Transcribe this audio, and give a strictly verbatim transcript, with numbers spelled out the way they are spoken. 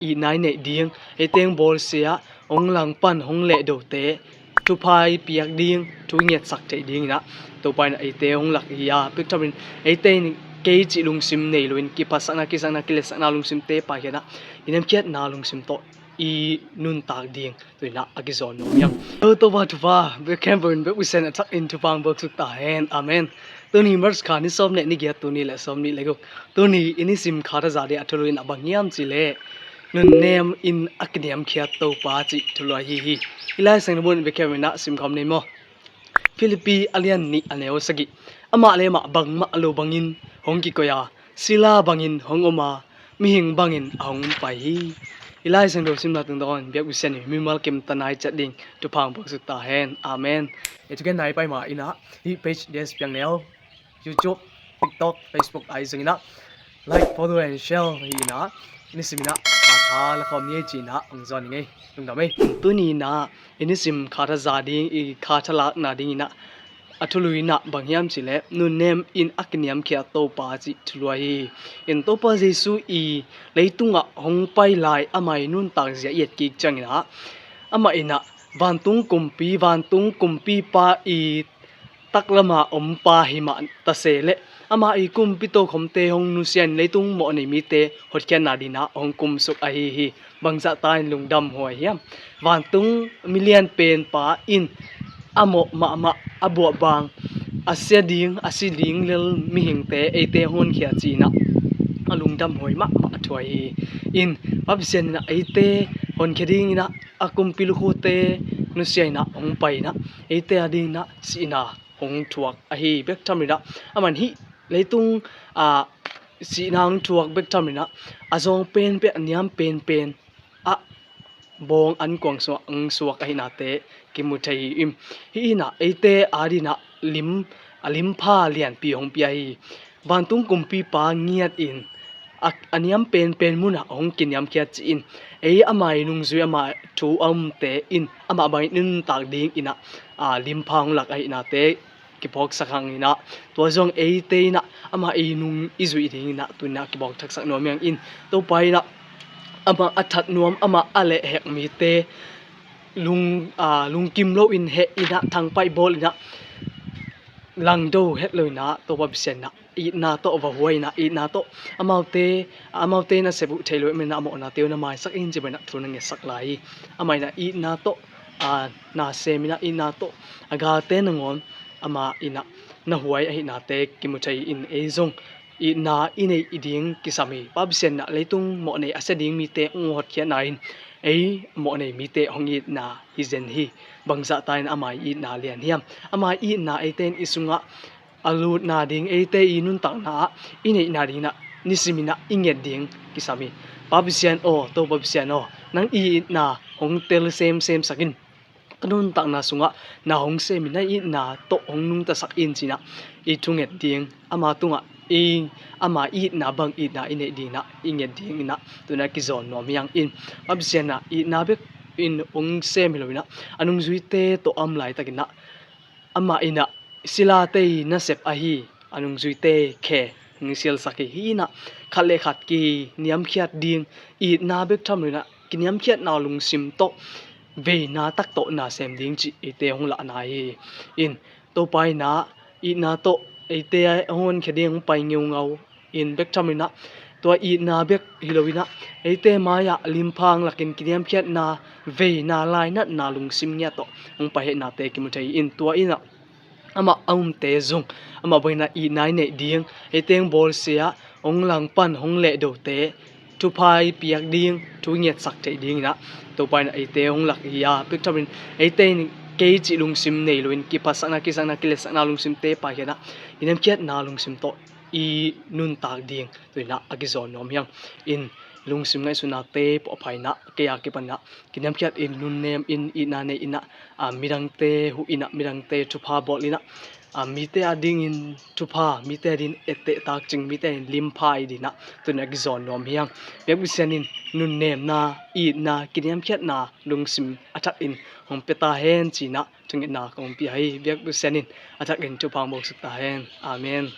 itna i neih ding, eite hong bawlsia ah hong langpan hong lehdote thupha i piak ding, thu i ngetsak theih dingin ah Topa in ah eite hong lak hi a, bek thamin eite in kei cih lungsim nei loin kiphatsakna, kisakna, kiletsakna lungsimte paikhiatna, i niamkhiatna lungsim tawh i nuntak ding tu-in ah a kizawn nuam hi hang. Topa thupha bek khempeuh in bek Pasian a thakin thupha hong buaksuk ta hen. Amen. Tuni March kha ni sawm le ni giat, tuni le sawm nih le guk. Tuni i nisim kha thaza ding a thulu in ah bang hiam cih leh nunnem in a kiniamkhiat Topa cih thulu ahi hi. I Lai Siangtho mun bek khempeuh in ah simkhawm ni maw. Philippi a lian nih a neu sagih. Amah le amah bangmah lo bangin hong kikoih a, sila bangin hong om a, mihing bangin a hong pai hi. I Lai Siangtho simna tungtawn biak Pasian in mimal kim ta nai ciat ding thupha hong buaksuk ta hen. Amen. Eite thugen nai pai ma in ah hih page D S Piang Neu, YouTube, TikTok, Facebook ah zong in ah like, follow and share hi in ah, nisim in ah kha tha la khawm ni ei ci in ah hong zawn ning ei. Lungdam ei. Tuni in ah i nisim kha thaza ding, i kha thalakna ding in ah a thulu in ah bang hiam cih leh nunnem in a kiniamkhiat Topa cih thulu ahi hi. In Topa Jesu i leitungah hong pai lai ama i nuntak zia i et kik ciangin ah amah in ah vantung kumpi, vantung kumpipa i taklam a om pa hi mah ta se leh ama i kumpi tokhomte hong nusia in leitung mawhnei mite hotkhiatna ding in ah hong kumsuk ahi hi. Bangzah ta in lungdam huai hiam? Vantung milian penpa in a mawh mahmah, a buahbang, a sia ding, a si ding lel mihingte eite hong honkhia ci in ah a lungdam huai mahmah a thu ahi hi. In Pa Pasian in ah eite honkhia ding in ah a kumpi lukhute nusia in ah hong pai in ah eite a ding in ah sihna hong thuak ahi hi. Bek tham in ah aman hih leitung ah sihna hong thuak bek tham in ah a zawng penpen, a niam penpen ah bawng ankuang sungah hong suak ahihnate kimu thei hi. In hih in ah eite a ding in ah lim, a limpha lianpi hong pia hi. Vantung kumpipa ngiat in a, a niam penpen munah hong kiniamkhiat ci in, ei ama i nungzui, ama thu a umte in amah bangin i nuntak ding in ah a limpha hong lak ahihnate kiphawksak hang in ah, tua zong eite in ah ama i nung i zuih ding in ah tu-in ah kibawk thaksak nuam hi hang. In Topa in ah amah a that nuam, amah a lehhek mite lung, aa, lungkim loin heh in ah, thangpaih bawl in ah, langdo het lo in ah Topa Pasian in ah itna tawh va huai in ah, itna tawh amaute, amaute nasep uh theih loh ahih manin ah a mawhnate uh na maisak in ci bangin ah thu na ngetsak lai hi. Amah in ah itna tawh, aa, na sem in ah, itna tawh a galte nangawn amah in ah na huai ahihnate kimu thei in ei zong itna i neih i ding kisam hi. Pa Pasian in ah leitung mawhnei a sia ding mite hong hotkhiatna in ei mawhnei mite hong itna hi zen hi. Bangzah ta in ama i itna lian hiam? Ama i itna eite in i sungah a lutna ding, eite i nuntakna ah i neihna ding in ah nisim in ah i nget ding kisam hi. Pa Pasian aw, Topa Pasian aw, nang i itna hong tel semsem sak in. Ka nuntakna sungah na hong sem in, na itna tawh hong nungtasak in ci in ah i thunget ding, ama tungah i, ama itna bang itna i neih ding in ah i nget ding in ah tu-in ah kizawn nuam hi hang. In Pa Pasian in ah itna bek in hong sem hi lo in ah a nungzuite tawh a om laitakin ah amah in ah silate i nasep ahi a nungzuite khe hong sialsak hi. Hih in ah khat le khat kiniamkhiat ding, itna bek tham lo in ah kiniamkhiatna lungsim tawh veina tak tawh na sem ding cih eite hong lahna hi. In Topa in ah itna tawh eite hong honkhia ding hong pai ngeungau in bek tham in ah tua itna bek hi lo in ah eite mai-ah limpha hong lakin kiniamkhiatna, veina, lainatna lungsim ngiat tawh hong pai ahihnate kimu thei hi. In tua in ah amah a umte zong amah bangin ah itna i neih ding, eite hong bawlsia ah hong langpan hong lehdote thupha i piak ding, thu i ngetsak theih ding in ah Topa in ah eite hong lak hi a, bek thamin eite in kei cih lungsim nei loin kiphatsakna, kisakna, kiletsakna lungsimte paikhiatna, i niamkhiatna lungsim tawh i nuntak ding tu-in ah a kizawn nuam hi hang. In lungsim ngaihsutnate pawlpha in ah kei a kipan in ah kiniamkhiat in, nunnem in, itna nei in ah, aa, midangte huh in ah, midangte thupha bawl in ah, aa, mite adingin thupha, mite adingin etteh takcing, mite adingin limpha i ding in ah tu-in ah kizawn nuam hi hang. Biak Pasian in nunnemna, itna, kiniamkhiatna lungsim a thakin hong pia ta hen ci-in ah thungetna kong pia hi. Biak Pasian in a thakin thupha hong buaksuk ta hen. Amen.